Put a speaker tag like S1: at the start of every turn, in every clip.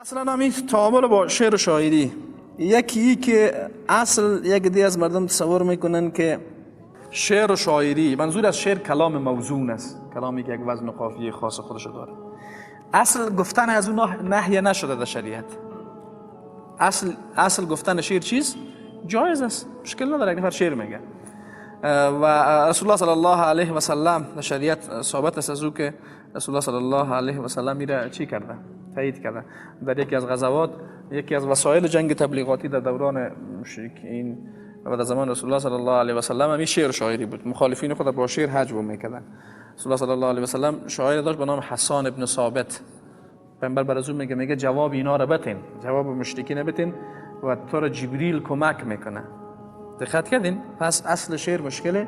S1: اصلا همین تعامل با شعر و شاعری، یکی که اصل یک دی از مردم تصور میکنن که شعر و شاعری، منظور از شعر کلام موزون است، کلامی که یک وزن و قافیه خاص خودش داره. اصل گفتن از اون نهی نشده در شریعت. اصل گفتن شعر چیز جایز است، مشکل نداره، یک نفر شعر میگه و رسول الله صلی الله علیه و سلم در شریعت ثابت است از او که رسول الله صلی الله علیه و سلم میره چی کرده؟ تایید کرده. در یکی از غزوات، یکی از وسایل جنگ تبلیغاتی در دوران مشرکین و در زمان رسول الله صلی الله علیه و سلم همین شعر شاعری بود. مخالفین خود با شعر هجو میکردن. رسول الله صلی الله علیه و سلم شاعر داشت به نام حسان ابن ثابت. پیامبر بر از او میگه جواب اینا را بتین، جواب مشرکین بتین و تو را جبریل کمک میکنه. دقت کردین؟ پس اصل شعر مشکل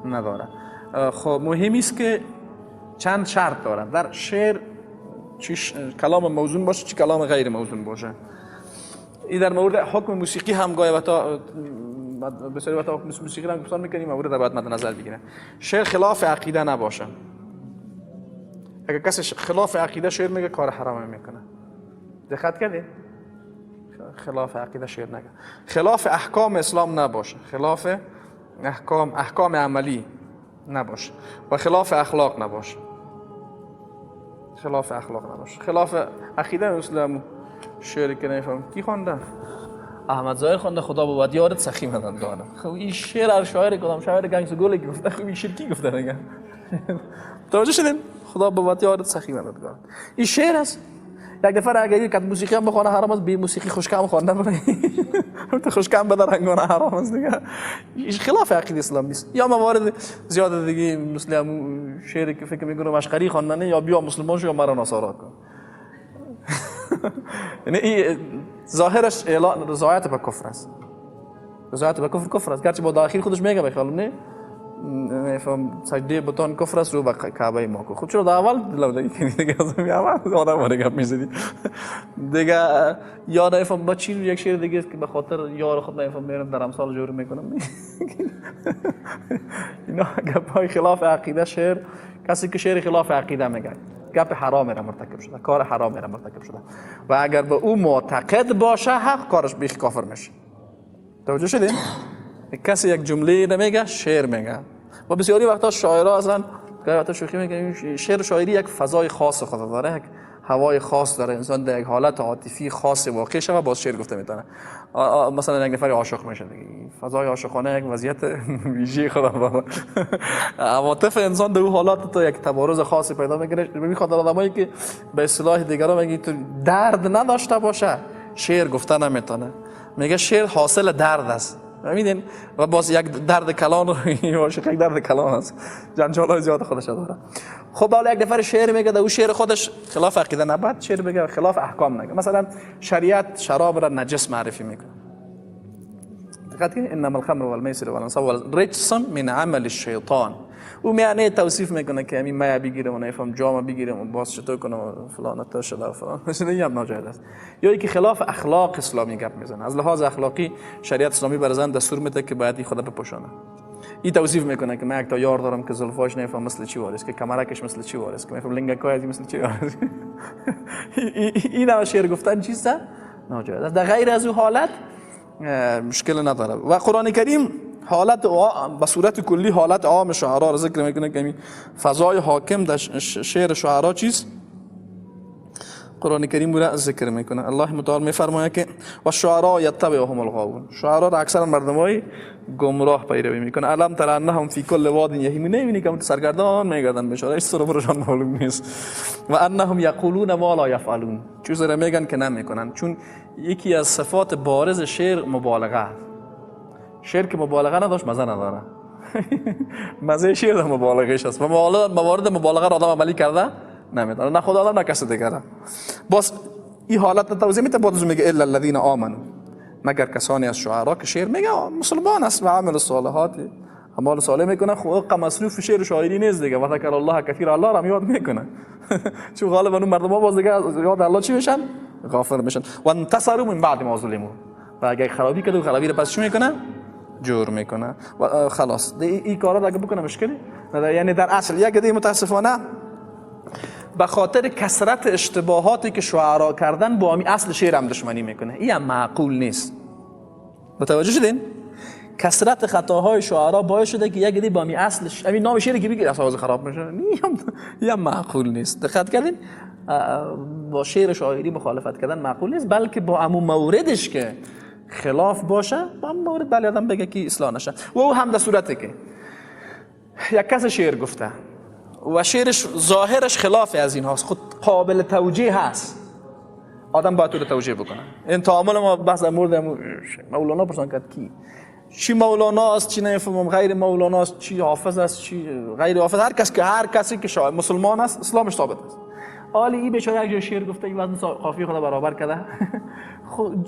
S1: نداره. خب مهم است که چند شرط داره در شعر، چی کلام موزون باشه چی کلام غیر موزون باشه. این در مورد حکم موسیقی هم گاهی وقتا بسیاری وقتا حکم موسیقی را هم میکنیم، مورد باید مد نظر بگیره. شعر خلاف عقیده نباشه. اگر کسی خلاف عقیده شعر میگه کار حرام میکنه. دقت کردین؟ خلاف عقیده شعر نگه. خلاف احکام اسلام نباشه، خلاف احکام عملی نباشه و خلاف اخلاق نباشه. خلاف اخلاق نباشه، خلاف عقیده مثل شعری که نمیفهم کی خوانده؟ احمد ظاهر خوانده، خدا بود یارت سخی مددگارم. خب این شعر هر شاعر کدام شاعر گنگس گل گفته، خب این شعر کی گفته دیگه؟ متوجه شدین؟ خدا بود یارت سخی مددگارم. این شعر است. یک دفعه اگر یک موسیقی هم بخوانه حرام است، بی موسیقی خوشکم خوانده برای خوشکم به رنگانه حرام است دیگه. خلاف عقیده اسلام نیست. یا موارد زیاد دیگه مثل همون شعری که فکر میکنم اشقری خواندنه، یا بیا مسلمان شو یا مرا نصارا کن. یعنی این ظاهرش اعلان رضایت به کفر است. رضایت به کفر کفر است، گرچه با داخل خودش میگه به خیالم نه نفهم سجده بتان کفر است رو به کعبه ما کو. خب چرا در اول لودگی کنی دیگه؟ از اول آدم وارد گپ میزدی دیگه. یا نفهم با چی یک شعر دیگه که به خاطر یار خود نفهم میرم در امثال جور میکنم. اینا گپای خلاف عقیده شعر، کسی که شعر خلاف عقیده میگه گپ حرام را مرتکب شده، کار حرام را مرتکب شده و اگر به او معتقد باشه حق کارش بیخ کافر میشه. توجه شدین؟ کسی یک جمله نمیگه شعر میگه و بسیاری وقتا شاعرها اصلا گاهی وقتا شوخی میگن شعر و شاعری یک فضای خاص خود داره، یک هوای خاص داره، انسان در یک حالت عاطفی خاص واقع شه و باز شعر گفته میتونه. مثلا یک نفر عاشق میشه دیگه، فضای عاشقانه یک وضعیت ویژه خود داره. عواطف انسان در اون حالات تو یک تبارز خاصی پیدا میکنه. میخواد آدمایی که به اصطلاح دیگران میگه تو درد نداشته باشه شعر گفته نمیتونه. میگه شعر حاصل درد است. میدین؟ و باز یک درد کلان عاشق یک درد کلان است، جنجال های زیاد خودش داره. خب حالا یک نفر شعر میگه، در او شعر خودش خلاف عقیده نباید شعر بگه، خلاف احکام نگه. مثلا شریعت شراب را نجس معرفی میکنه. دقت کنید، انما الخمر والمیسر والانصاب رجس من عمل الشیطان. او معنی توصیف میکنه که همین میا بگیرم و نفهم جام بگیرم و باز چطور کنم و فلان تا شده و فلان، این هم ناجایز است. یا اینکه خلاف اخلاق اسلامی گپ میزنه. از لحاظ اخلاقی شریعت اسلامی بر زن دستور میده که باید خدا بپوشانه. این توصیف میکنه که من یک تا یار دارم که زلفاش نفهم مثل چی وارث، که کمرکش مثل چی وارث، که نفهم لنگکای مثل چی وارث. این هم شعر گفتن چیزه ناجایز است. در غیر از او حالت مشکل نداره. و قرآن کریم حالت به صورت کلی حالت عام شعرا را ذکر میکنه که فضای حاکم در شعر شعرا چیست؟ قرآن کریم را ذکر میکنه. الله متعال میفرماید که و شعرا یتبعهم الغاوون. شعرا را اکثر مردمای گمراه پیروی میکنه. الم تر انهم فی کل واد یهیمون. نمیبینی که سرگردان میگردن بیچاره، هیچ سر و برشان معلوم نیست. و انهم یقولون ما لا یفعلون. چیزی را میگن که نمیکنن. چون یکی از صفات بارز شعر مبالغه. شعر که مبالغه نداشت مزه نداره. مزه شعر در مبالغهش است و موارد مبالغه را آدم عملی کرده نمیتونه، نه خود آدم نه کس دیگره. باز این حالت توضیح میده، باز میگه الا الذين آمنوا، مگر کسانی از شعرا که شعر میگه مسلمان است و عمل الصالحات، اعمال صالح میکنه. خب مصروف شعر و شاعری نیست دیگه. و ذکر الله کثیر، الله را یاد میکنه. چون غالبا اون مردم ها باز دیگه یاد الله چی میشن؟ غافل میشن. و انتصروا من بعد ما ظلموا. و اگه خرابی کرد و خرابی رو پس چی میکنه؟ جور میکنه و خلاص. این کارا اگه بکنه مشکلی نداره. یعنی در اصل یک دی متاسفانه به خاطر کثرت اشتباهاتی که شعرا کردن با اصل شعر هم دشمنی میکنه. این هم معقول نیست. متوجه شدین؟ کثرت خطاهای شعرا باعث شده که یک عده با می اصل همین نام شعری که بگیر اصلا خراب میشه. این هم معقول نیست. دقت کردین؟ با شعر شاعری مخالفت کردن معقول نیست، بلکه با امو موردش که خلاف باشه، با امو مورد بله آدم بگه که اصلاح نشه. و او هم در صورته که یک کس شعر گفته و شعرش ظاهرش خلاف از این هاست، خود قابل توجیه هست، آدم باید تو رو توجیه بکنه. این تعامل ما بحث در مورد مولانا پرسان کرد کی چی مولانا است، چی نمیفهمم غیر مولانا است، چی حافظ است، چی غیر حافظ، هر کس که هر کسی که شاعر مسلمان است اسلامش ثابت است. حالی این بیچاره یک جای شعر گفته، این وزن قافیه خدا برابر کرده،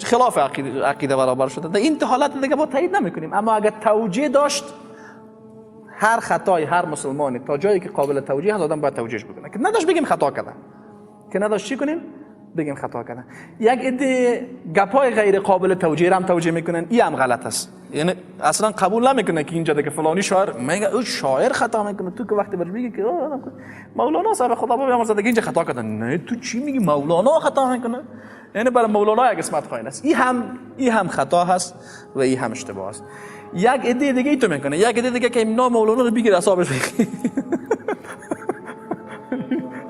S1: خلاف عقیده برابر شده. در این حالت دیگه با تایید نمیکنیم. اما اگر توجیه داشت، هر خطای هر مسلمانی تا جایی که قابل توجیه هست آدم باید توجیهش بکنه، که نداشت بگیم خطا کرده، که نداشت چی کنیم بگیم خطا کرده. یک عده گپای غیر قابل توجیه هم توجیه میکنن، این هم غلط است. یعنی اصلا قبول نمیکنه که اینجا دیگه فلانی شاعر میگه او شاعر خطا میکنه، تو که وقتی برش میگی که مولانا صاحب خدا بابا بیامرزه دیگه اینجا خطا کرده، نه تو چی میگی مولانا خطا میکنه؟ یعنی برای مولانا یک قسمت خواهی است. این هم خطا هست و این هم اشتباه است. یک عده دیگه تو میکنه، یک عده دیگه که نام مولانا رو بگیر حسابش بگیر،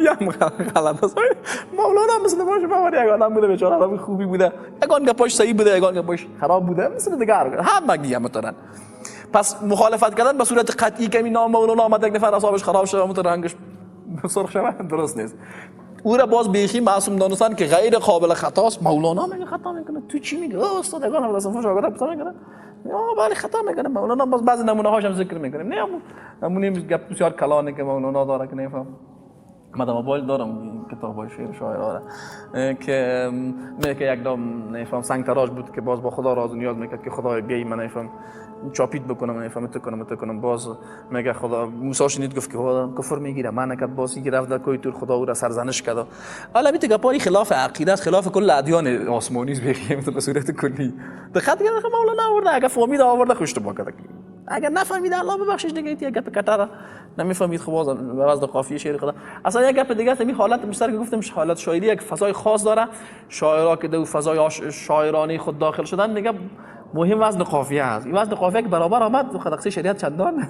S1: یا غلط است. مولانا مثل باشه باور یک آدم بوده، بیچاره آدم خوبی بوده، یگان گپاش صحیح بوده، یگان گپاش خراب بوده، مثل دیگه هم مگی هم میتونن. پس مخالفت کردن به صورت قطعی که این نام مولانا آمد یک نفر اعصابش خراب شده و رنگش سرخ شده درست نیست. او را باز بیخی معصوم دانستن که غیر قابل خطاست. مولانا میگه خطا میکنه، تو چی میگی؟ استاد یگان هم رسم شاگرد خطا میکنه، بله خطا میکنه مولانا. باز بعضی نمونه هاش هم ذکر میکنیم، نه نمونه گپ بسیار کلانه که مولانا داره که نمیفهم. من در موبایل دارم کتاب های شعر شاعرها که میگه یک دم نمیفهم سنگ تراش بود که باز با خدا راز و نیاز میکرد که خدای بیای من نمیفهم چاپیت بکنم، نمیفهم تو کنم تو کنم. باز میگه خدا موسی شنید گفت که خدا کفر میگیره من نکرد، باز گرفت در کوی تور خدا او را سرزنش کرد. حالا میته گپای خلاف عقیده است، خلاف کل ادیان آسمانی است به صورت کلی. دقت کنید مولانا آورده، اگه فهمید آورده خوش تو کرد، اگر نفهمید الله ببخشش دیگه، یک گپ کتره نمیفهمید. خب باز وزن قافیه شعر خدا اصلا یک گپ دیگه است. این حالت مشترک گفتم حالت شاعری یک فضای خاص داره، شاعرا که دو فضای شاعرانه خود داخل شدن میگه مهم وزن قافیه است. این وزن قافیه که برابر آمد خدقسی شریعت چندان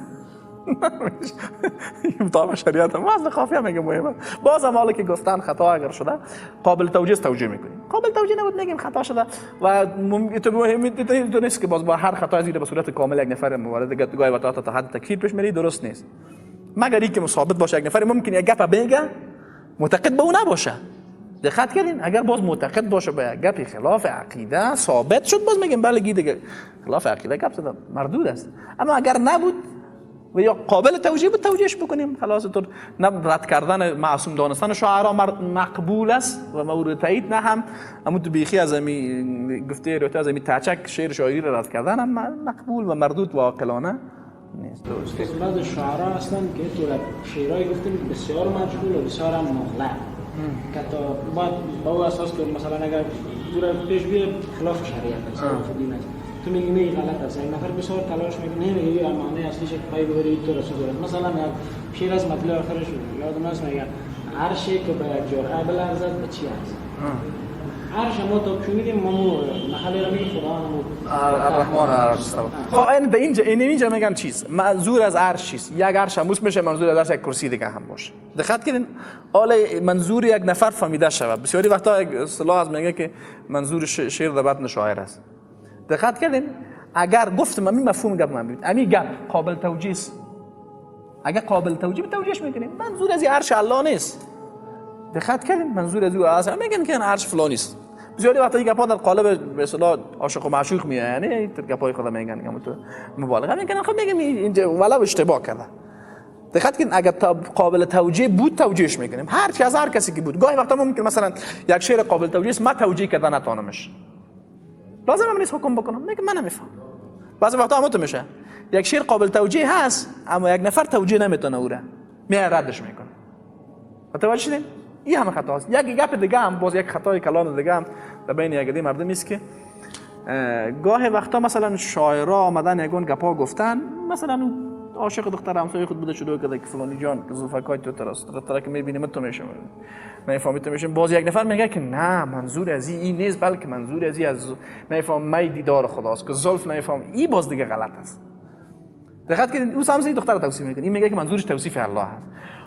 S1: مطابق شریعت وزن قافیه میگه مهمه. باز هم حالا که گفتن خطا اگر شده قابل توجیه توجیه میکنیم، قابل توجیه نبود میگیم خطا شده. و تو مهم تو نیست که باز با هر خطا زیر به صورت کامل یک نفر مورد گاهی وقتا تا حد تکفیر پیش میری درست نیست، مگر اینکه ثابت باشه یک نفر ممکن یک گپ بگه معتقد به اون نباشه. دقت کردین؟ اگر باز معتقد باشه به یک گپی خلاف عقیده ثابت شد باز میگیم بله دیگه خلاف عقیده گپ زده مردود است. اما اگر نبود و یا قابل توجیه بود توجیهش بکنیم خلاص. تو نه رد کردن معصوم دانستن شاعرها مقبول است و مورد تایید، نه هم اما تو بیخی از امی گفته روته از امی تچک شعر شاعری را رد کردن هم مقبول و مردود و عاقلانه نیست.
S2: درست. بعض شاعرها اصلا که تو شعرهای گفتیم بسیار مجهول و بسیار هم مغلط که تا بعد با او اساس که مثلا اگر او را پیش بیه خلاف شریعت است، خلاف دین است، تو میگی نه غلط است. یک نفر بسیار تلاش میکنه نه میگه معنی اصلیش پای ببری تو رسول داره. مثلا یک شعر از مطلع آخرش یادم است میگه عرش که به یک جرعه بلرزد به چی است؟ عرش ما تا شنیدیم ما محل را میگه خدا
S1: الرحمن عرش. خب این به اینجا اینجا میگم چیز منظور از عرش چیست؟ یک عرش هم میشه منظور از عرش یک کرسی دیگه هم باشه. دقت کردین؟ حالا منظور یک نفر فهمیده شود. بسیاری وقتا یک اصطلاح از میگه که منظور شعر در بطن شاعر است. دقت کردین؟ اگر گفتم همین مفهوم گپ من ببینید، همین گپ قابل توجیه است. اگر قابل توجیه توجیهش میکنیم. منظور از عرش الله نیست. دقت کردین؟ منظور از او عرش میگن که عرش فلانی است. بسیاری وقتا این گپا در قالب به اصطلاح عاشق و معشوق میاد، یعنی گپای خدا میگن که تو مبالغه میکنن. خب میگم اینجا ولو اشتباه کرده. دقت کن اگر قابل توجیه بود توجیهش میکنیم، هر چی از هر کسی که بود. گاهی وقتا ممکن مثلا یک شعر قابل توجیه است ما توجیه کردن نتونمش، لازم هم نیست حکم بکنم، میگم من نمیفهم. بعضی وقتا هم تو میشه یک شعر قابل توجیه هست اما یک نفر توجیه نمیتونه، او را میاد ردش میکنه. متوجه شدین؟ این هم خطا است. یک گپ دیگه هم باز یک خطای کلان دیگه هم در بین یک عده مردم است که گاه وقتا مثلا شاعرها آمدن یگون گپا گفتن، مثلا عاشق دختر همسایه خود بوده، شروع کرده که فلانی جان که زلفکای تو تراست، دختر که میبینیم تو میشم، نفهمی تو میشم. باز یک نفر میگه که نه، منظور از این نیست، بلکه منظور از این از نفهم می دیدار خداست که زلف نفهم، این باز دیگه غلط است. دقت کنید، او سمز این دختر توصیف میکنه، این میگه که منظورش توصیف الله است.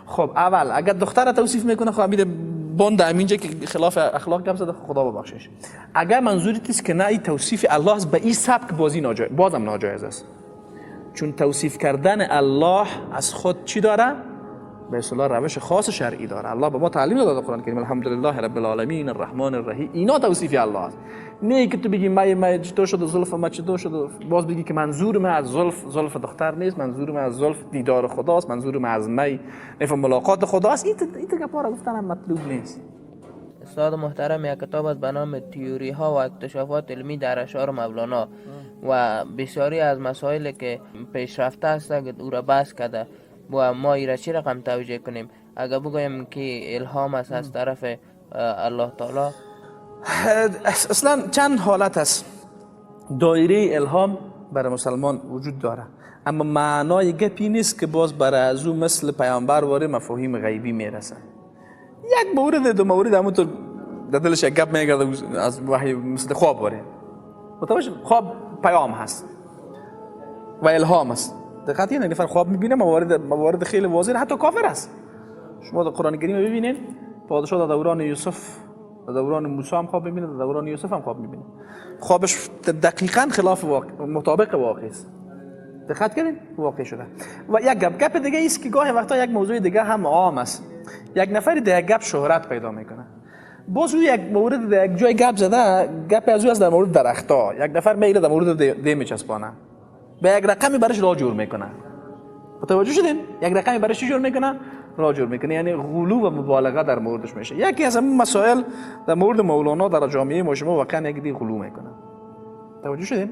S1: خب اول اگر دختر توصیف میکنه، خب میره بند همینجا که خلاف اخلاق گپ زده، خدا ببخشش. اگر منظوری است که نه این توصیف الله است، به این سبک بازی ناجایز، بازم ناجایز است. چون توصیف کردن الله از خود چی داره؟ به اصطلاح روش خاص شرعی داره. الله به ما تعلیم داده در قرآن کریم، الحمدلله رب العالمین الرحمن الرحیم، اینا توصیف الله است. نه که تو بگی ما چطور شد زلف ما چطور شد، باز بگی که منظور ما از زلف زلف دختر نیست، منظور ما از زلف دیدار خداست، منظور ما از می نفهم ملاقات خداست. این گپا را گفتن هم مطلوب نیست.
S3: استاد محترم، یک کتاب است به نام تیوری ها و اکتشافات علمی در اشعار مولانا و بسیاری از مسائل که پیشرفته است که او را بحث کرده و ما ایره چی رقم توجیه کنیم اگر بگویم که الهام است از طرف الله تعالی؟
S1: اصلا چند حالت است. دایره الهام برای مسلمان وجود داره، اما معنای گپی نیست که باز برای از او مثل پیامبر واره مفاهیم غیبی میرسه. یک مورد دو مورد همونطور در دلش یک گپ میگرده از وحی مثل خواب واره، متوجه خواب پیام هست و الهام است. دقت کنید، نفر خواب میبینه موارد خیلی واضح، حتی کافر است. شما در قرآن کریم ببینید پادشاه در دوران یوسف، در دوران موسی هم خواب میبینه، در دوران یوسف هم خواب میبینه. خوابش دقیقاً خلاف واقع، مطابق واقع است. دقت کنید، واقع شده. و یک گپ دیگه است که گاهی وقتا یک موضوع دیگه هم عام است. یک نفری در یک گپ شهرت پیدا میکنه، باز او یک مورد در یک جای گپ زده، گپ از او است در مورد درخت‌ها، یک نفر میره در مورد دی میچسبانه، به یک رقمی برش راه جور میکنه. متوجه شدین؟ یک رقمی برش جور میکنه، راه جور میکنه، یعنی غلو و مبالغه در موردش میشه. یکی از این مسائل در مورد مولانا در جامعه ما شما واقعا یک دی غلو میکنه. توجه شدین؟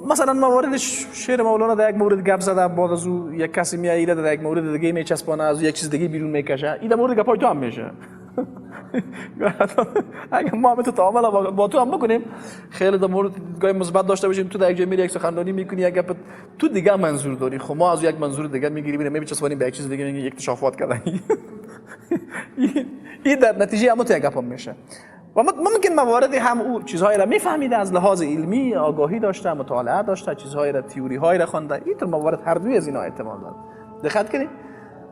S1: مثلا موارد شعر مولانا در یک مورد گپ زده، بعد از او یک کسی میایه در یک مورد دیگه میچسبانه، از یک چیز دیگه بیرون میکشه، این در مورد گپای تو هم میشه. اگه ما هم تو تعامل با تو هم بکنیم، خیلی در مورد دیدگاه مثبت داشته باشیم، تو در یک جای میری یک سخنرانی میکنی، یک گپ تو دیگه منظور داری، خب ما از یک منظور دیگه میگیریم، میچسبانیم به یک چیز دیگه، میگیم اکتشافات کردن. این در نتیجه هم تو یک گپ هم میشه. و ممکن مواردی هم او چیزهایی را میفهمیده، از لحاظ علمی آگاهی داشته، مطالعه داشته، چیزهایی را، تئوری هایی را خوانده. این طور موارد هر دوی از اینا احتمال داره. دقت کنید،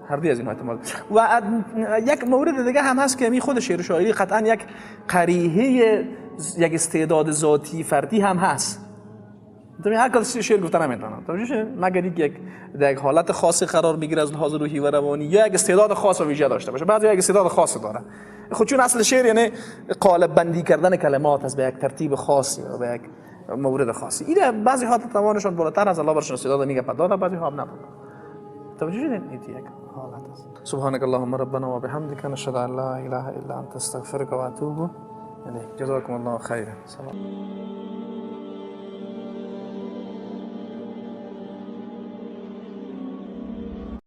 S1: هر دوی از اینا احتمال. و یک مورد دیگه هم هست که می خود شعر و شاعری قطعا یک قریحه، یک استعداد ذاتی فردی هم هست. تو هر کس شعر گفتن نمیتونه، توجه شد؟ مگر یک در یک حالت خاصی قرار میگیره از لحاظ روحی و روانی، یا یک استعداد خاص و ویژه داشته باشه. بعضی یک استعداد خاص داره. خود چون اصل شعر یعنی قالب بندی کردن کلمات است به یک ترتیب خاصی و به یک مورد خاصی. این بعضی ها توانشون بالاتر از الله برشون استعداد میگه پداده، بعضی ها هم نداره. توجه شدین؟ این یک حالت است. سبحانك اللهم ربنا وبحمدك نشهد ان لا اله الا انت استغفرك واتوب الیک. جزاکم الله خیرا. سلام.